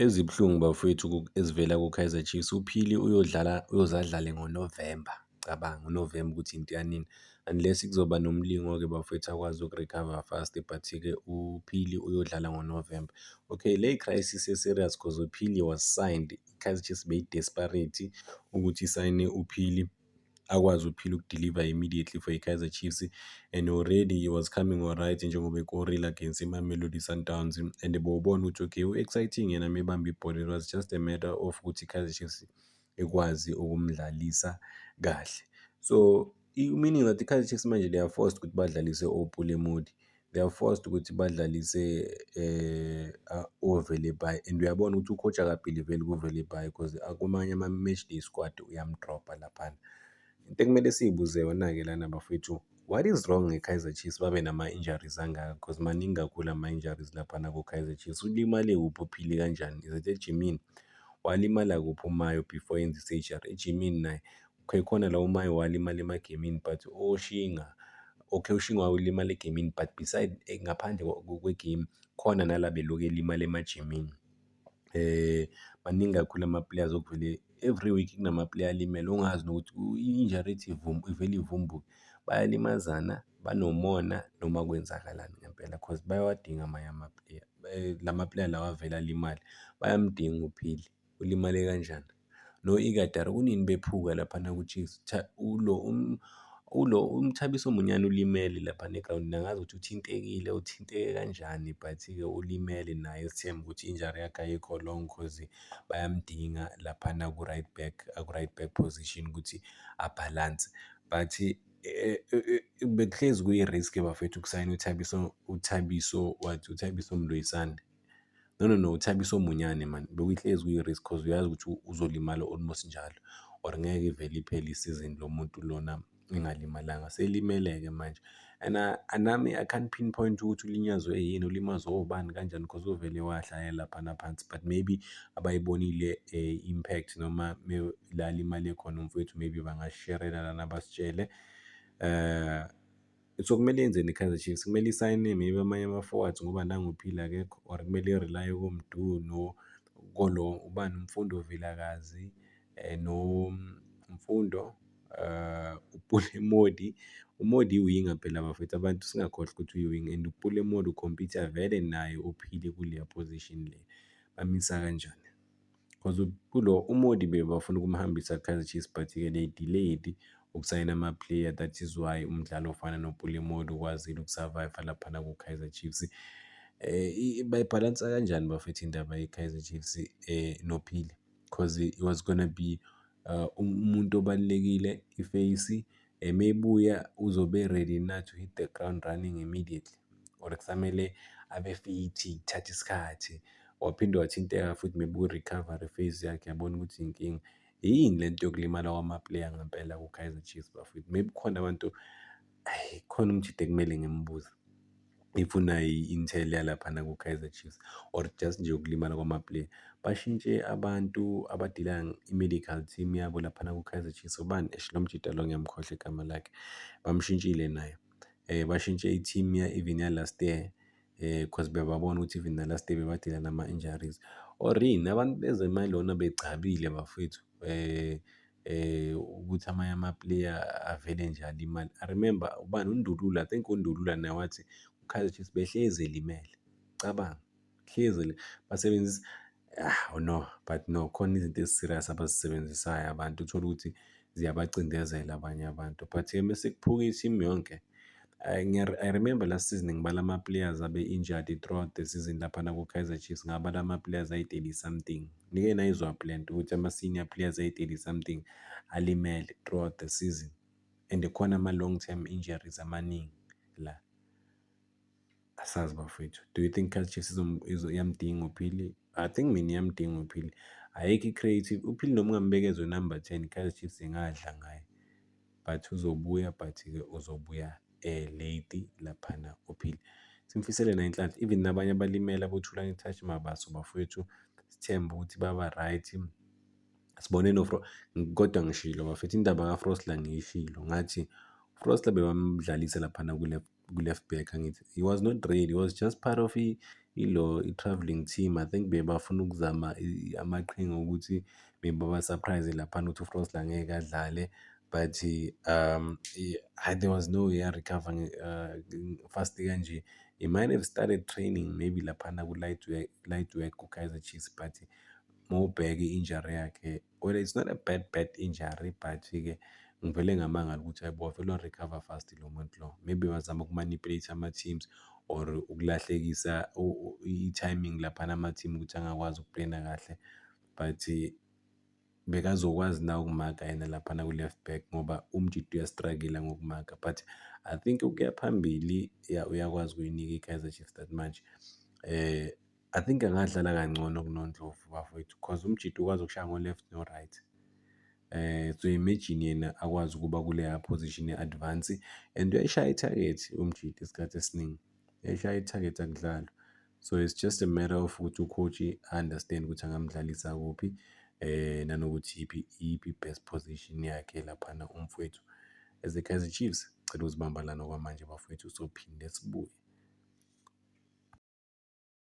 Ezibuhlungu bafowethu ezivela ku-Kaizer Chiefs, uPhili uyodlala, uyoze adlale ngoNovemba, cabanga uNovemba ukuthi into yanini, unless kuzoba nomlingo-ke bafowethu akwazi uku-recover fast, but-ke uPhili uyodlala ngoNovemba. Okay, le i-crisis e-serious cause uPhili was signed, i-Kaizer Chiefs beyi-desperate ukuthi isayine uPhili, akwazi uPhili uku-deliver immediately for i-Kaizer Chiefs and already he was coming alright njengoba ekorile against iMamelodi Sundowns and bowubona ukuthi okay, u-exciting yena mebamba ibhola. It was just a matter of ukuthi i-Kaizer Chiefs ikwazi ukumdlalisa kahle. So meaning that i-Kaizer Chiefs manje they are forced ukuthi badlalise oPule Mmodi, they are forced ukuthi badlalise oVelebayi and uyabona ukuthi u-coach aka-believe-li kuVelebayi because akumanye ama-match day squad uyam-drop-a laphana. Into ekumele siy'buze yona-ke lana bafowethu, what is wrong nge-Kaizer Chiefs babe nama-injuries angaka? Because maningi kakhulu ama-injuries laphana ku-Kaizer Chiefs. Ulimale kuphi, uphile kanjani? Is it ejimini? Walimala kuphi uMayo before yenza i-surgery? Ejimini naye? Okay, khona la uMayo walimala emagemini but oShinga, okay, uShinga walimala egemini but beside, ngaphandle kwe-game khona nala belokhu elimala emajimini. Maningi kakhulu ama-players okuvele every week kunama-player alimele ongazi nokuthi i-injury ethi ivele ivumbuke. Bayalimazana, banomona noma kwenzakalani ngempela cause bayawadinga amanye ama-player, lama-player lawa avele alimale, bayamdinga uPhili, ulimale kanjani? No-Ighodaro kunini bephuka laphana ku-Chiefs, ulo ulo uMthabiso Munyane ulimele laphana egrawundini, angazi ukuthi uthintekile, uthinteke kanjani but-ke ulimele naye, sithembe ukuthi i-injury yakhe ayikho long cause bayamdinga laphana ku-right back, ku-right back position ukuthi a-balance. But bekuhlezi kuyi-risk bafethu ukusayina uThabiso, uThabiso what, uThabiso Moloisane. No, no, no, uThabiso Munyane man, bekuhlezi kuyi-risk cause uyazi ukuthi uzolimala almost njalo or ngeke ivele iphele isizini lo muntu lona engalimalanga, selimele-ke manje and nami I can't pinpoint ukuthi ulinyazwe yini, ulimazwe obani kanjani cause uvele wahlala laphana phansi but maybe abayibonile i-impact noma la alimale khona umfowethu, maybe bangasherela lana basitshele. So kumele yenzeni i-Kaizer Chiefs? Kumele isayine maybe amanye ama-forwards ngoba nangu uPhili akekho or kumele i-rely koMdu kolo ubani, uMfundo Vilakazi noMfundo uPule Mmodi. UMmodi i-winger phela bafethu, abantu singakhohlwa ukuthi uyi-winger and uPule Mmodi u-compete-a vele naye uPhili kuleya position le, bamisa kanjani? Cause kulo uMmodi bebafuna ukumhambisa ku-Kaizer Chiefs but-ke they delayed ukusayina ama-player, that is why umdlalo ofana noPule Mmodi ukwazile uku-survive-a laphana ku-Kaizer Chiefs. Bayibhalansa kanjani bafethu indaba ye-Kaizer Chiefs noPhili? Cause he was gonna be umuntu obalulekile, i-face, mebuya uzobe ready na to hit the ground running immediately or kusamele abe fit, kuthathe isikhathi? Waphinde wathinteka futhi maybe ku-recovery phase yakhe, yabona ukuthi inkinga. Yini lento yokulimala kwama-player ngempela ku-Kaizer Chiefs bafowethu? Maybe kukhona abantu, hhayi, khona umjita ekumele ngimbuze if unayo i-intel yalaphana ku-Kaizer Chiefs or just nje ukulimala kwama-player. Bashintshe abantu abadila i-medical team yabo laphana ku-Kaizer Chiefs, ubani? Eish, lo mjita lo ngiyamkhohlwa igama lakhe, bamshintshile naye. Bashintshe i-team ya even ya-last year cause bebabona ukuthi even na-last year bebadila nama-injuries or yini, abantu bezemali lona begcabile bafowethu ukuthi amanye ama-player avele nje alimale. I remember ubani, uNdulula, I think uNdulula naye wathi ku-Kaizer Chiefs behlezi elimele, cabanga, hlezi basebenzisa, ah no, but no, khona izinto ezi-serious abazisebenzisayo abantu, uthole ukuthi ziyabacindezela abanye abantu but-ke mese kuphuka i-team yonke. I remember last season ngibala ama-players abe-injured throughout the season laphana ku-Kaizer Chiefs, ngabala ama-players ayi-30 something. Nike nayizwa le nto ukuthi ama-senior players ayi-30 something alimele throughout the season and khona ama-long term injuries amaningi la. Asazi bafowethu, do you think Kaizer Chiefs iyamdinga uPhili? I think mina iyamdinga uPhili. Ayikho i-creative, uPhili noma ungambeka number 10, i-Kaizer Chiefs ingadla ngaye but uzobuya, but-ke uzobuya late laphana uPhili. Simfisele naye inhlanhla, even nabanye abalimele aboThulani Touch Mabaso bafowethu, sithembe ukuthi baba right. Sibone no kodwa ngishilo bafethu, indaba kaFrosler ngiyishilo, ngathi Frosler bebamdlalisa laphana ku-left back, angithi he was not ready, he was just part of Ilo i-travelling team, I think bebafuna ukuzama amaqhinga okuthi maybe baba-surprise-e laphana ukuthi uFrosler angeke adlale, but there was no way a-recover fast kanje. He might have started training maybe laphana ku-light work, light work ku-Kaizer Chiefs, but mawubheka i-injury yakhe, well, it's not a bad bad injury, but-ke ngivele ngamangala ukuthi hhayi bo, wavele wa-recover fast lo muntu lo. Maybe bazama uku-manipulate ama-teams or ukulahlekisa i-timing laphana ama-team ukuthi angakwazi uku-plan-a kahle, but bekazokwazi na ukumaka yena laphana ku-left back, ngoba uMjidi uya-struggle ngokumaka? But I think ukuya phambili, ya, uyakwazi ukuyinika i-Kaizer Chiefs that much. I think angadlala kangcono kunoNdlovu, bafowethu, cause uMjidi ukwazi ukushaya ngo-left no-right. So imagine yena akwazi ukuba kuleya position ye-advance, and uyayishaya i-target uMjidi isikhathi esiningi, uyayishaya i-target, akudlalwa. So it's just a matter of ukuthi u-coach a-understand ukuthi angamdlalisa kuphi, nanokuthi iyiphi i-best position yakhe laphana umfowethu. As a Kaizer Chiefs, cela uzibamba lana okwamanje, bafowethu, sophinde sibuye.